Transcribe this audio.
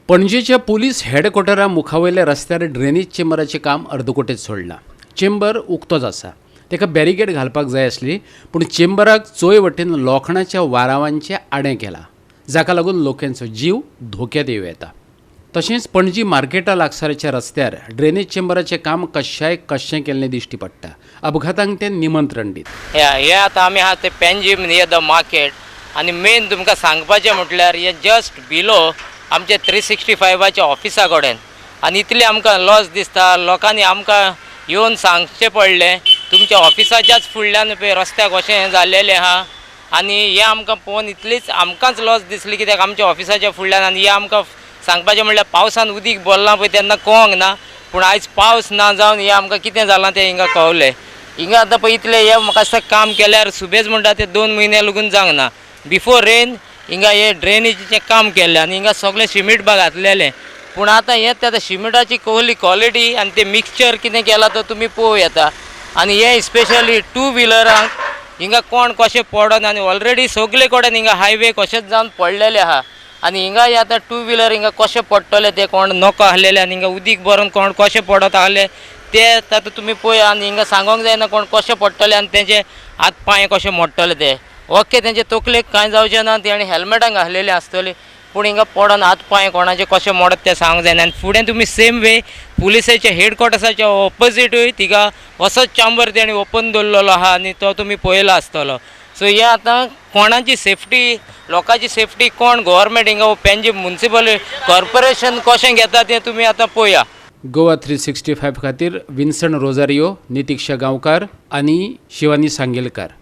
पणजेच्या पुलीस हेडक्वॉर्टरा मुखावयल्या रस्त्यार ड्रेनेज चेंबराचें काम अर्दकुटें सोडलां. चेंबर उक्तोच आसा, ताका बॅरिगेड घालपाक जाय आसली, पूण चेंबराक चोंय वटेन लोखणाच्या वारावांचें आडें केलां, जाका लागून लोकांचो जीव धोक्यांत येवं येता. तशेंच पणजी मार्केटा लागसारच्या रस्त्यार ड्रेनेज चेंबराचें काम कश्याय कश्शें केल्लें दिश्टी पडटा. अपघातांक तें निमंत्रण दिता. हे आतां आमी आहा ते पेंजीम नियर the market. आनी मेन तुमकां सांगपाचें म्हटल्यार हें जस्ट बिलो आमचे 365 फायवाच्या ऑफिसा कडेन. आनी इतलें आमकां लॉस दिसता, लोकांनी आमकां येवन सांगचें पडलें, तुमच्या ऑफिसाच्याच फुडल्यान पळय रस्त्याक अशें हें जाल्लेलें आहा. आनी हें आमकां पळोवन इतलीच आमकांच लॉस दिसली, कित्याक आमच्या ऑफिसाच्या फुडल्यान. आनी हें आमकां सांगपाचें म्हणल्यार पावसान उदीक भरलां पळय तेन्ना कळोंक ना, पूण आयज पावस ना जावन हें आमकां कितें जालां तें हिंगा कळलें. हिंगा आतां पळय इतलें हें म्हाका दिसता काम केल्यार सुबेज म्हणटा तें 2 म्हयने लागून जावंक ना. बिफोर रेन हिंगा हे ड्रेनेजीचें काम केल्लें आनी हिंगा सगळें सिमीट बा घातलेलें, पूण आतां हें तें आतां शिमिटाची कहली क्वॉलिटी आनी तें मिक्सचर कितें केलां तो तुमी पळोवं येता. आनी हें स्पेशली टू व्हिलरांक हिंगा कोण कशें पडोन, आनी ऑलरेडी सगळे कडेन हिंगा हायवे कशेंच जावन पडलेले आहा. आनी हिंगा हे आतां टू व्हिलर हिंगा कशें पडटले ते कोण नको आहलेले, आनी हिंगा उदीक भरून कोण कशें पडत आहले ते आतां तुमी पळया. आनी हिंगा सांगोंक जायना कोण कशें पडटले आनी तेंचे हात पांय कशे मोडटले ते. ओके, तेंचे तकलेक कांय जावचें ना, ते आनी हेल्मेटां घातलेलीं आसतलीं, पूण हिंगा पडोन हात पांय कोणाचे कशे मोडत ते सांगूंक जायना. आनी फुडें तुमी सेम वे पुलिसाच्या हेडक्वॉर्टर्साच्या ऑपोजिटूय तिगा असोच चांबर तेणी ओपन दवरलेलो आहा आनी तो तुमी पळयला आसतलो. सो हे आतां कोणाची सेफ्टी, लोकांची सेफ्टी कोण, गव्हर्मेंट हिंगा पेंजी म्युनिसिपल कॉर्पोरेशन कशें घेता तें तुमी आतां पळया. गोवा 365 खातीर विन्सन रोजारियो, नितिक्षा गांवकार आनी शिवानी सांगेलकार.